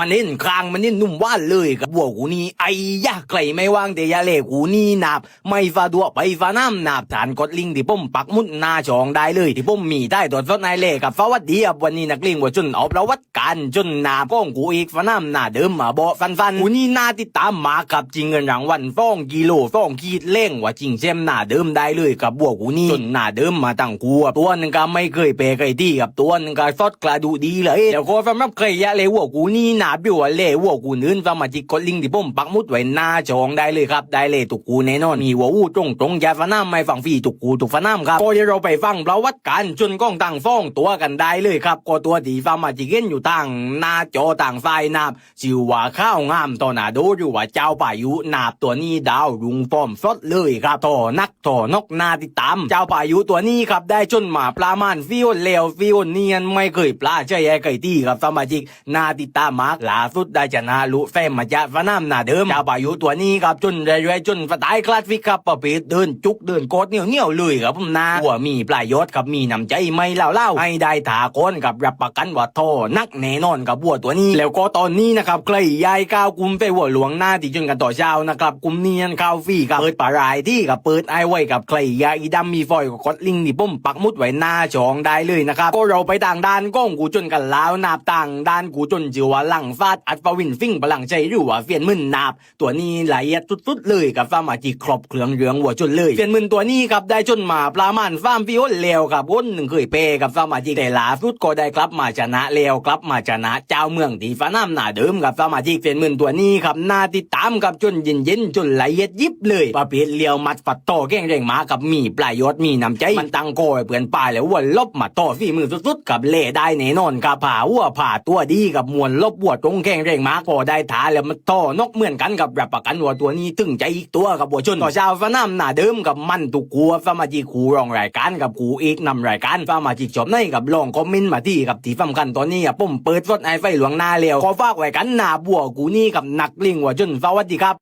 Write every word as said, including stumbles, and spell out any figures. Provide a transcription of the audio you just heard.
มันเห็นคางมันเห็นนุ่มหวานเลยครับวัวกูนี้ ไอ้ยะ ใครไม่ว่างแต่อยากแลกูนี้นาบ ไม่ฟาดัวไปฟาน้ำนาบ ตานกดลิงก์ตี้ผมปักหมุดหน้าจอได้เลย ตี้ผมมีถ่ายทอดสดให้แลครับ สวัสดีครับ วันนี้นักเลงวัวชนเอาประวัติก๋านชนนาบของกูเอกฟาน้ำหน้าเดิมมาบอกฟันๆ กูนี้น่าติดตามมากครับ จิงเงินรางวัลสองกิโลสองขีดแหลงว่าจิงแชมป์หน้าเดิมได้เลยครับวัวกูนี้ ชนหน้าเดิมมาตั้งคู่ครับ ตัวหนึ่งก็ไม่เคยแพ้ใครตี้ครับ ตัวหนึ่งก็สดกระดูกดีเลย แล้วก็สำหรับใครอยากแลวัวกูนี้นาบ หรือว่าแลวัวกูอื่น สามารถที่กดลิงก์ตี้ผมปักหมุดไว้หน้าจอได้เลยครับ ได้แลทุกคู่แน่นอน มีวัวอู้ตรงๆ อยากฟาน้ำไม่ฟังฟรีทุกคู่ทุกฟาน้ำครับ ก็เดี๋ยวเราไปฟังประวัติก๋านชนของตังสองตัวกันได้เลยครับ ก็ตัวตี้สามารถที่เห็นอยู่ตังหน้าจอตังซ้ายนาบ ชื่อว่าขาวงามทอร์นาโด หรือว่าเจ้าพายุนาบ ตัวนี้ดาวรุ่งฟอร์มสดเลยครับ ท่อหนักท่อนกน่าติดตาม เจ้าพายุตัวนี้ครับ ได้ชนมาประมาณสี่หนแล้ว สี่หนนี้ไม่เคยปลาใช่ไอ้ใครตี้ครับ สมาชิกน่าติดตามมาก ล่าสุดได้ชนะลุแฟมมาจากฟาน้ำหน้าเดิม เจ้าพายุตัวนี้ครับ ชนเรื่อยๆ ชนสไตล์คลาสสิกครับ ประเภทเดินจุกเดินกอดเหนียวๆ เลยครับผมนะ วัวมีประโยชน์ครับ มีน้ำใจไม่เล่าๆ ให้ได้ถาก่อนครับ รับประกันว่าท่อหนัก แน่นอนครับวัวตัวนี้ แล้วก็ตอนนี้นะครับ ใครอยากก้าวกลุ่มไปวัวหลวงหน้าตี้ชนกันต่อเช้านะครับ กลุ่มนี้นั้นเข้าฟรีครับ เปิดปลายตี้ครับ เปิดไอ้ไว้ครับ ใครอยากอีดำมีฟอยก็กดลิงก์ตี้ผมปักหมุดไว้หน้าจอได้เลยนะครับ ก็เราไปตังด้านของกูชนกันแล้วนาบ ตังด้านกูชนชื่อว่าหลังฟาดอัศวินสิงห์พลังชัย หรือว่าเฟียนหมื่นนาบ ตัวนี้ละเอียดสุดๆ เลยครับ สามารถที่ครบเครื่องเรื่องวัวชนเลย เฟียนหมื่นตัวนี้ครับ ได้ชนมาประมาณสามสี่หนแล้วครับ หนหนึ่งเคยแพ้ครับ สมาชิก แต่ล่าสุดก็ได้กลับมาชนะแล้ว กลับมาชนะเจ้าเมืองตี้ฟาน้ำหน้าเดิมครับ สมาชิก เฟียนหมื่นตัวนี้ครับ น่าติดตามครับ ชนเย็นๆ ชนละเอียดยิบเลย ประเภทเลี้ยวหมัดฟัดท่อแข็งแรงมากครับ มีประโยชน์มีน้ำใจ มันตั้งคอไว้เปื่อนปลายแล้ววัวหลบมาต่อฝีมือสุดๆ ครับ แลได้แน่นอนครับ ผ่าวัวผ่าตัวดีครับ มวลหลบวัวตรงแข็งแรงมาก พอได้ถาแล้วมัน ท่อนกเหมือนกันครับ รับประกันว่าตัวนี้ตึงใจอีกตัวครับวัวชน ต่อเช้าฟาน้ำหน้าเดิมครับ มันทุกคู่ครับ สมาชิก คู่รองรายการครับ คู่เอกนำรายการ สมาชิกชอบไหนครับ ลองคอมเมนต์มาตี้ครับ ตี้สำคัญตอนนี้ครับ ผมเปิดสดไอ้ไฟหลวงหน้าแล้ว ขอฝากไว้กันนาบวัวกูนี้ครับ นักเลงวัวชน สวัสดีครับ